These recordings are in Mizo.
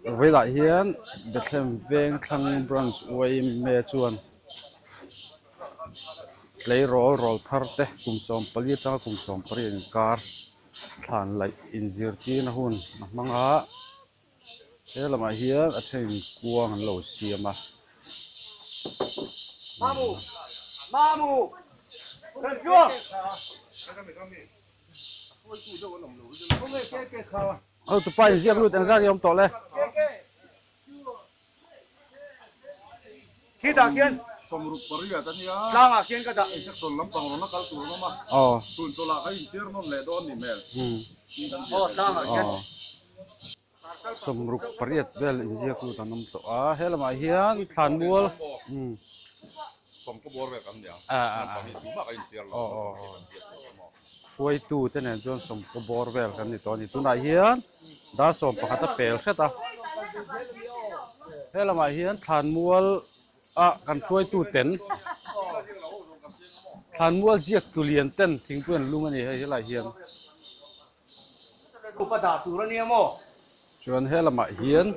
Vawilah hian Bethlehem veng thlang branch yma chuan tleirawl rawl thar te kum 14 atanga kum 18 inkar thlan laih inzirtirna hun a hmang a, he lamah hian a thenin kuang an lo siam a. Hotupa inziak lut engzat nge awm tawh le? Khitah khian 68 a nia. Tlangah khian ka dah. Section lampang rawn a kal tur an awm a. Tun chawlhah kan intir nawn leh dawn ni hmel. Aw tlangah khian. 68 vel inziak lut an awm tawh a. He lamah hian thlanmual. Sawm ka bawr vel kan nia. Lampang hi tumah kan intir lo. Hruaitu te nen chuan sawmkaw bawr vel kan ni tawh a ni. Tunah hian dar 11 a pel hret a. He lamah hian thlanmual ah kan hruaitu ten thlanmual ziak tu lian ten thingpui an lum a ni hei helaiah hian. Chuan he lamah hian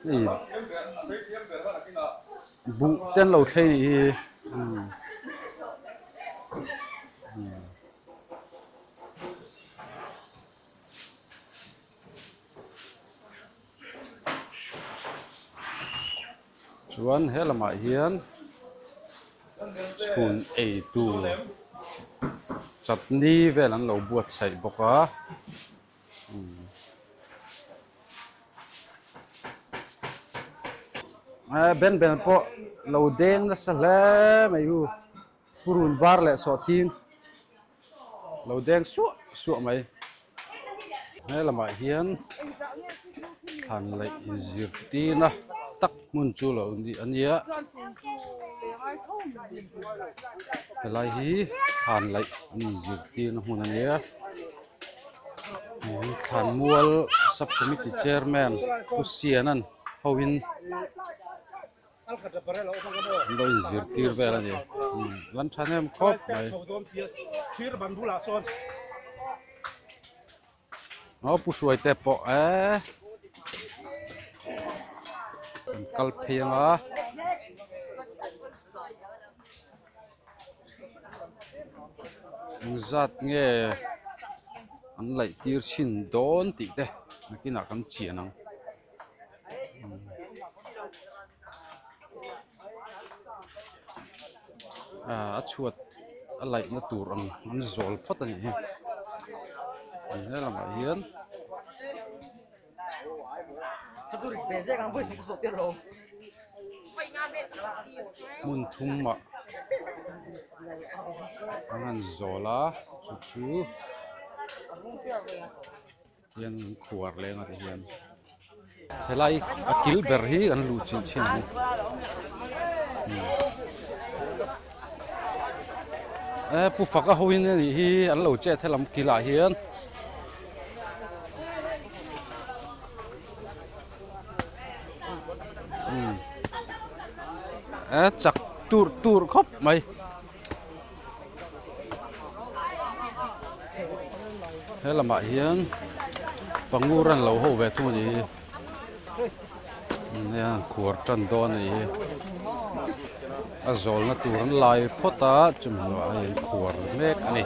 hei buh te an lo thlei nih hi Chuan he lamah hian chhun ei tur chutney vel an lo buatsaih bawk a ben bel pawh lo deng nasa hle mai u purun var leh sawhthing. Lo deng suah suah mai. He lamah hian thlan leh inzirtirna tak hmun chu lo ni a nia. Helai hi thlan laih an inzirtirna hmun a nia. Thlanmual sub committee chairman Pu Siana'n hoin. An lo inzirtir vel a ni. Lan thahnem khawp mai. Aw pu hruai te pawh e an kal phei ang a. Engzat nge an laih tir chhin dawn tih te nakinah kan chian ang. A chhuat a laih na tur ang an zawl phawt a nih hi he lamah hian hmun thum ah an han zawl a chu chu. Hian an khuar leng a ti hian helai a kil ber hi an luh chilh thin a ni e pu faka ho in anih hi an lo chet helam kilah hian e chak tur tur khawp mai. He lamah hian pangur an lo ho ve thung a nih hi hei an khuar tan dawn a nih hi a zawlna tur an lai phawt a chumi hnuah hei an khuar mek a ni.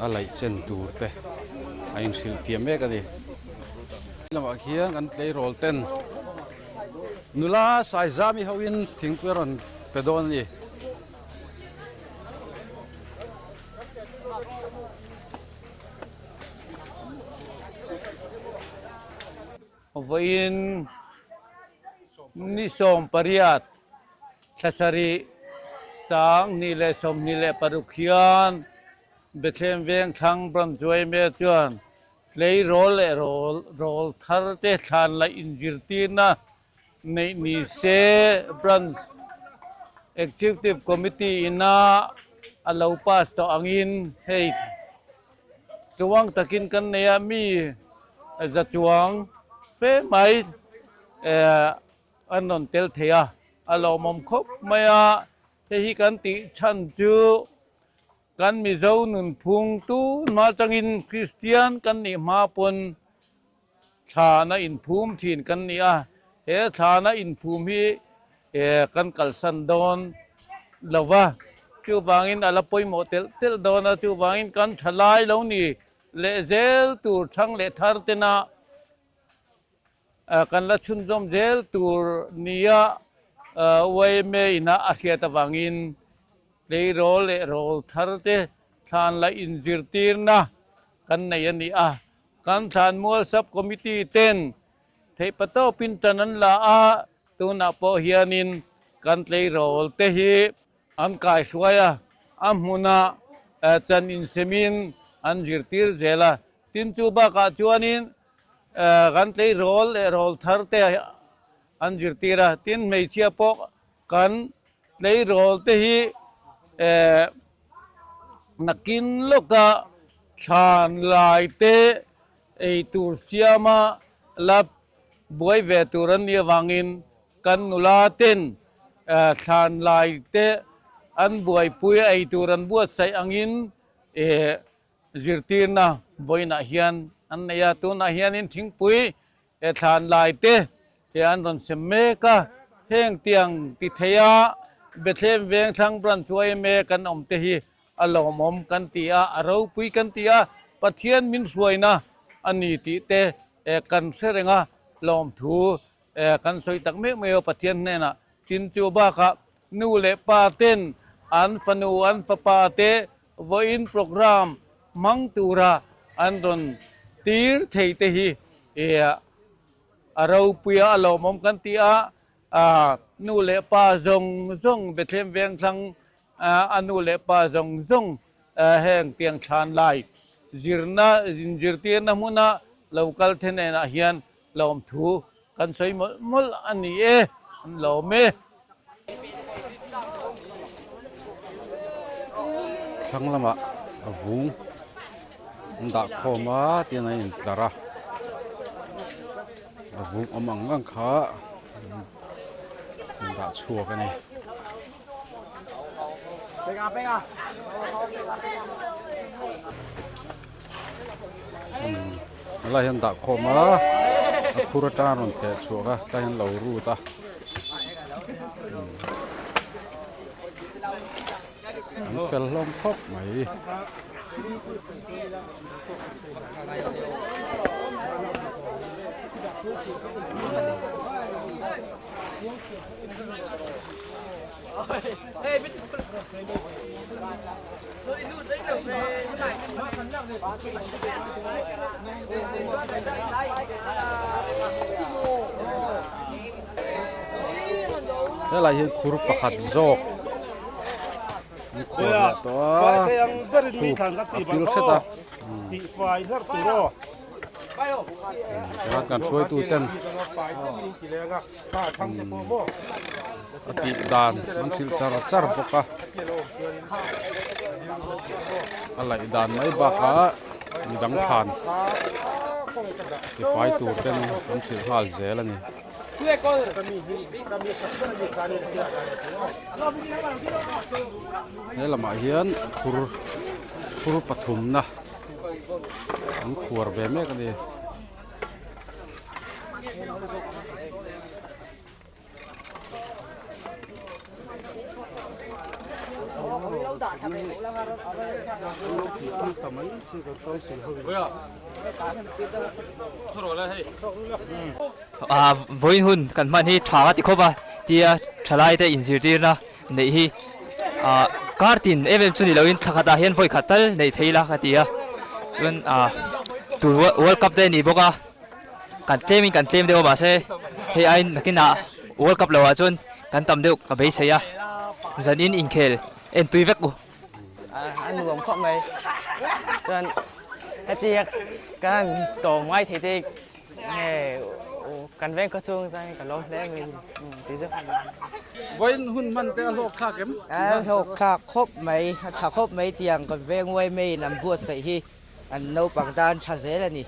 A laih chen tur te a inhrilh fiah mek a ni. Lamah khian kan tleirawl ten nula Saizami hoin thingpui a rawn pe dawn a ni. Vawiin ni 18 thla sarih 2026 hian Bethlehem Vengthlang Branch yma chuan tleirawl leh rawl thar te thlan laih inzirtirna neih ni se Branch Executive Committee ina a lo pass tawh angin hei. Tluang takin kan nei a, mi za chuang fe mai an rawn tel thei a, a lawmawm khawp mai a. Hei hi kan tih chhan chu kan Mizo nunphung tunhma atangin Kristian kan nih hma pawn thlana inphum thin kan ni a, he thlana inphum hi kan kalsan dawn lo va, chuvangin a la pawimawh telh telh dawn a, chuvangin kan thalai lo ni leh zel tur thang leh thar tena kan la chhunzawm zel tur nia yma ina a hriat avangin tleirawl leh rawl thar te thlan la inzirtirna kan nei a ni a. Kan Thlanmual Sub Committee ten theihpatawpin tan an la a, tunah pawh hianin kan tleirawl te hi an kaihruai a, a hmunah chan insemin an zirtir zel a. Tin chu bakah chuanin kan tleirawl leh rawl thar te an zirtir a, tin hmeichhia pawh kan tleirawl te hi Nakin lawka thlan lai te ei tur siama la buai ve tur an nih avangin kan nula ten thlan lai te an buaipui a ei tur an buatsaih angin Zirtirna vawiinah hian an nei a, tunah hianin thingpui he thlan lai te he an rawn sem mek a, heng tiang ti thei a Bethlehem Vengthlang Branch yma kan awm te hi a lawmawm kan ti a, a ropui kan ti a, Pathian min hruaina a ni tih te kan hre reng a, lawmthu kan sawi tak mek mai a Pathian hnenah tin chu bakah nu leh pa ten an fanu an fapa te Vawiin programme hmang tura an rawn tir thei te hi a ropui a, a lawmawm kan ti a, nu leh pa zawng zawng Bethlehem Vengthlang a nu leh pa zawng zawng heng tiang thlan lai zirna inzirtirna hmuna lo kal the nenah hian Lawmthu kan sawi mawlh mawlh a ni e, an lawm e. Thlang lamah a vung an dah khawm a tihian an intlar a, a vung awm ang ang kha an dah chhuak a ni. Helai hian dah khawm a a khur atang a rawn teh chhuak a tlai hian lo rut a an fel hlawm khawp mai. Helai hian khur pakhat zawk an khuar leh tawh a a pil hret a chuan kan hruaitu ten a tih dan an hrilh char char bawk a a laih dan mai bakah midang thlan tifai tur ten an hrilh nghal zel a ni. He lamah hian khur khur pathumna an khuar ve mek a ni. Vawiin hun kan hman hi tha a ti khawp a tia thalai te inzirtirna neih hi kar tin em em chu ni loin thla khatah hian vawi khat tal neih thei ila ka ti a chuan tun world cup te a ni bawk a kan tlem in kan tlem deuh a mahse hei aiin nakinah world cup loah chuan kan tam deuh ka beisei a zanin inkhel en tui vek u. A nuam khawp mai chuan hetia kan han tawm ngai thei te nge kan veng khaw chhung chuan ka lawm hle mai ti zawk. Vawiin hun hman te a hlawk thlak em? A hlawk thlak khawp mai, a tha khawp mai tiang kan veng uai maiin an buatsaih hi. An naupang tan tha zel a ni.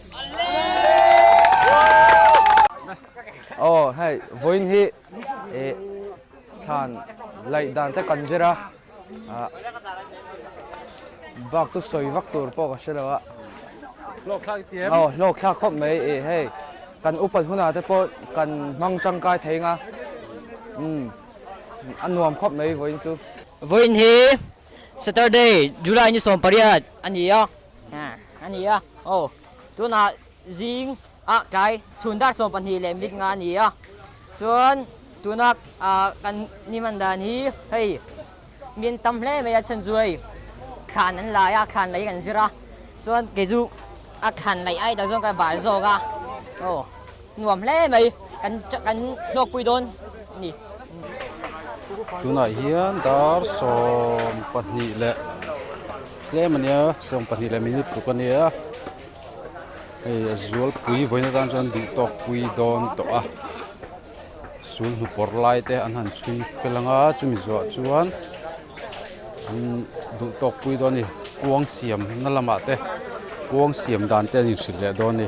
Aw hei vawiin hi ih thlan laih dan te kan zir a ah bak chu sawi vak tur pawh ka hre lo a. Hlawk thlak i ti em? Aw hlawk thlak khawp mai ih hei kan upat hunah te pawh kan hmang tangkai thei ang a umm a nuam khawp mai vawiin chu. Vawiin hi Saturday July ni 18 a ni a a ni a aw tunah zing ah tlai chhun dar 12 leh minute nga a ni a chuan tuna ah kan ni hman dan hi hei min tam hle mai a chhan chu hei thlan an lai a thlan lei kan zir a chuan kei chu a thlan laih ai tak chuan ka bal zawk a aw nuam hle mai kan kan hlawkpui dawn a ni. Tunah hian dar 12 leh tlem a nia 12 leh minute tluk a nia hei a zualpui vawiin atan chuan duh tawk pui dawn tawh a sul hnupawrh lai te an han chhui fel ang a chumi zawh chuan an duh tawk pui dawn a ni kuang siam na lamah te kuang siam dan te an inhrilh leh dawn a ni.